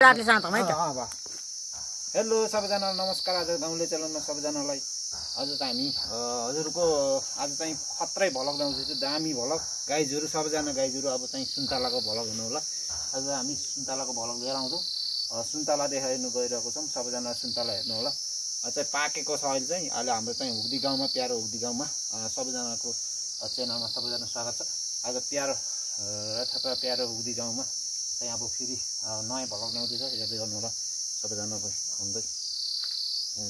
Hello सबैजना नमस्कार। आज गाउँले चलनमा सबैजनालाई आज चाहिँ हामी हजुरको आज चाहिँ खत्रै भलक ल्याउँदैछु। दामी भलक गाईजहरू सबैजना गाईजहरू अब चाहिँ सुन्तलाको भलक हुनु होला। आज हामी सुन्तलाको भलक लिएर आउँछौँ। सुन्तला देखाइनु गइरहेको छौँ। सबैजना सुन्तला हेर्नु होला। चाहिँ पाकेको छ अहिले चाहिँ। अहिले हाम्रो चाहिँ हुग्दी गाउँमा प्यारो हुग्दी गाउँमा सबैजनाको च्यानलमा सबैजना स्वागत छ। आज प्यारो हुग्दी गाउँमा चाहिँ अब फेरि नयाँ भलक ल्याउँदैछ। हेर्दै गर्नु होला सबैजनाको हुँदै।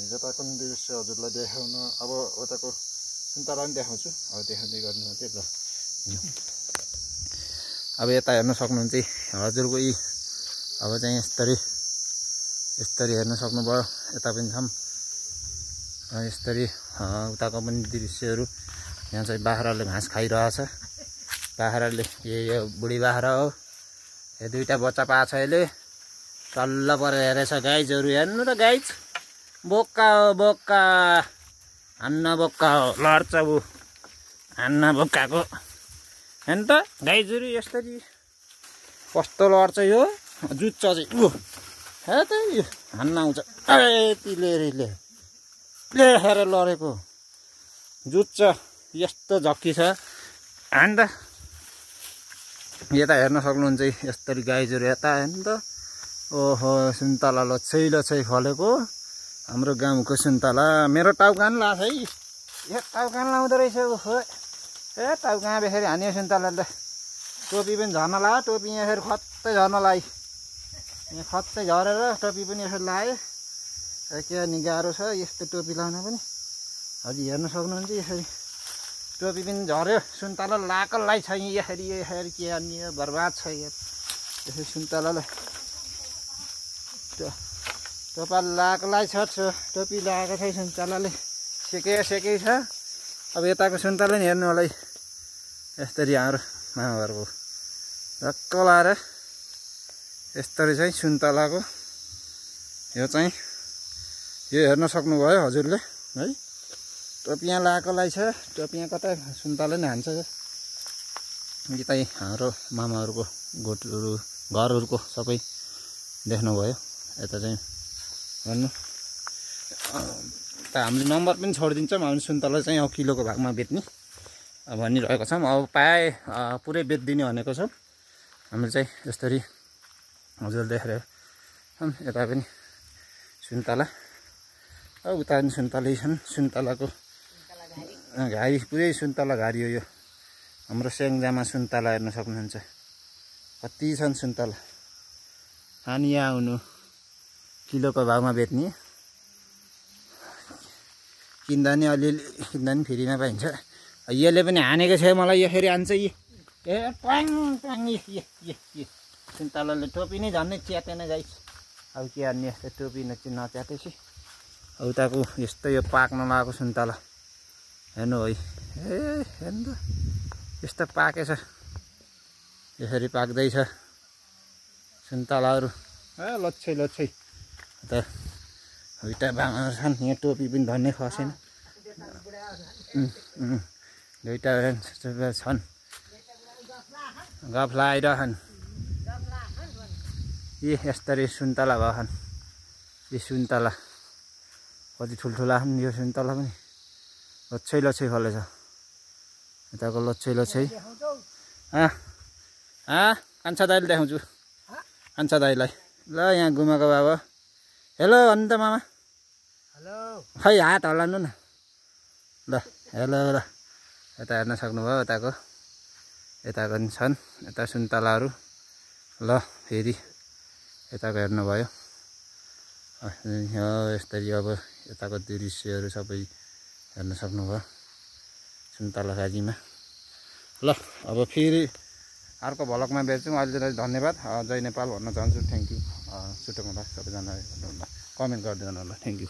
यताको दृश्य हजुरलाई देखाउन अब उताको सुन्तला पनि देखाउँछु। अब देखाउँदै गर्नु मात्रै ल। अब यता हेर्न सक्नुहुन्छ हजुरको यी अब चाहिँ यस्तरी हेर्न सक्नुभयो। यता पनि छौँ यस्तरी उताको पनि दृश्यहरू। यहाँ चाहिँ बाख्राले घाँस खाइरहेछ। बाख्राले यो बुढी बाख्रा हो। यो दुईटा बच्चा पाएको छ यसले। तल्ल परेर हेरेछ गाइजहरू। हेर्नु त गाइज बोक्का हो बोक्का। हान्न बोक्का हो लड्छ ऊ हान्न बोक्काको। हेर्नु त गाइजहरू यसरी कस्तो लड्छ यो। जुत्छ चाहिँ ऊ हे त यो हान्न आउँछ। यति लिएर लेखेर लडेको जुत्छ। यस्तो झक्की छ। हान त यता हेर्न सक्नुहुन्छ यस्तरी गाईजहरू। यता हेर्नु त ओहो सुन्तला लच्छै फलेको हाम्रो गाउँको सुन्तला। मेरो टाउका पनि लाग्छ है। यो टाउका पनि लाउँदो रहेछ। ओहो ए टाउका बेखेरि हान्यो सुन्तलाले। टोपी पनि झर्न लाग्यो। टोपी यहाँ फेरि खत्तै झर्न लाग्यो। यहाँ खत्तै झरेर टोपी पनि यसरी लाग्यो। के नि गाह्रो छ यस्तो टोपी लाउन पनि। हजुर हेर्न सक्नुहुन्छ यसरी टोपी पनि झऱ्यो। सुन्तला लाकललाई छ यसरी के अनि बर्बाद छ यसरी सुन्तलालाई। टोपा लाकलाई छ टोपी लगाएको छ सुन्तलाले। सेकै छ। अब यताको सुन्तला नि हेर्नु होला है। यस्तरी हाम्रो मामाहरूको धक्क लाएर यस्तरी चाहिँ सुन्तलाको यो चाहिँ यो हेर्न सक्नुभयो हजुरले है। टोपियाँ लगाएकोलाई छ। टोपियाँ कतै सुन्तला नै हान्छ। यतै हाम्रो मामाहरूको गोठहरू घरहरूको सबै देख्नुभयो। यता चाहिँ भन्नु त हामीले नम्बर पनि छोडिदिन्छौँ। हामी सुन्तला चाहिँ अब किलोको भागमा बेच्ने भनिरहेको छौँ। अब पाए पुरै बेचिदिने भनेको छौँ हामीले चाहिँ। यस्तरी हजुर देखेर यता पनि सुन्तला उता पनि सुन्तलै छन्। सुन्तलाको घारी पुरै सुन्तला घारी हो यो। हाम्रो स्याङ्जामा सुन्तला हेर्न सक्नुहुन्छ कति छन् सुन्तला। खानी आउनु किलोको भावमा बेच्ने। किन्दा नि अलिअलि किन्दा नि फ्रीमा पाइन्छ। यसले पनि हानेको छ मलाई। यसरी हान्छ ए ट्वाङ ट्वाङ सुन्तलाले टोपी नै झन्नै च्यातेन गाइस। अब के हान्ने यस्तो टोपी नच्यातेपछि। उताको यस्तो यो पाक्न लगाएको सुन्तला हेर्नु है। ए हेर्नु त यस्तो पाकेछ। यसरी पाक्दैछ सुन्तलाहरू। लच्छै त दुईटा बाँगाहरू छन्। यहाँ टोपी पनि धन्नै खसेन। दुईटा छन् गफला आइरहन्। यस्तरी सुन्तला भएछन्। यी सुन्तला कति ठुल्ठुला छन्। यो सुन्तला पनि लच्छै फलेछ। यताको लच्छै कान्छा दाइले देखाउँछु। कान्छा दाइलाई ल यहाँ गुमाको बाबा हेलो भन्नु त मामा। हेलो खै हात हल्लाउनु न ल। हेलो ल यता हेर्न सक्नुभयो। यताको पनि छन् यता सुन्तलाहरू। ल फेरि यताको हेर्नुभयो। यस्तरी अब यताको दृश्यहरू सबै हेर्न सक्नुभयो सुन्तला खाजीमा। ल अब फेरि अर्को भलकमा भेट्छौँ। अहिले धन्यवाद। जय नेपाल भन्न चाहन्छु। Thank you. छुट्याउनु होला सबैजना कमेन्ट गरिदिनु होला। Thank you.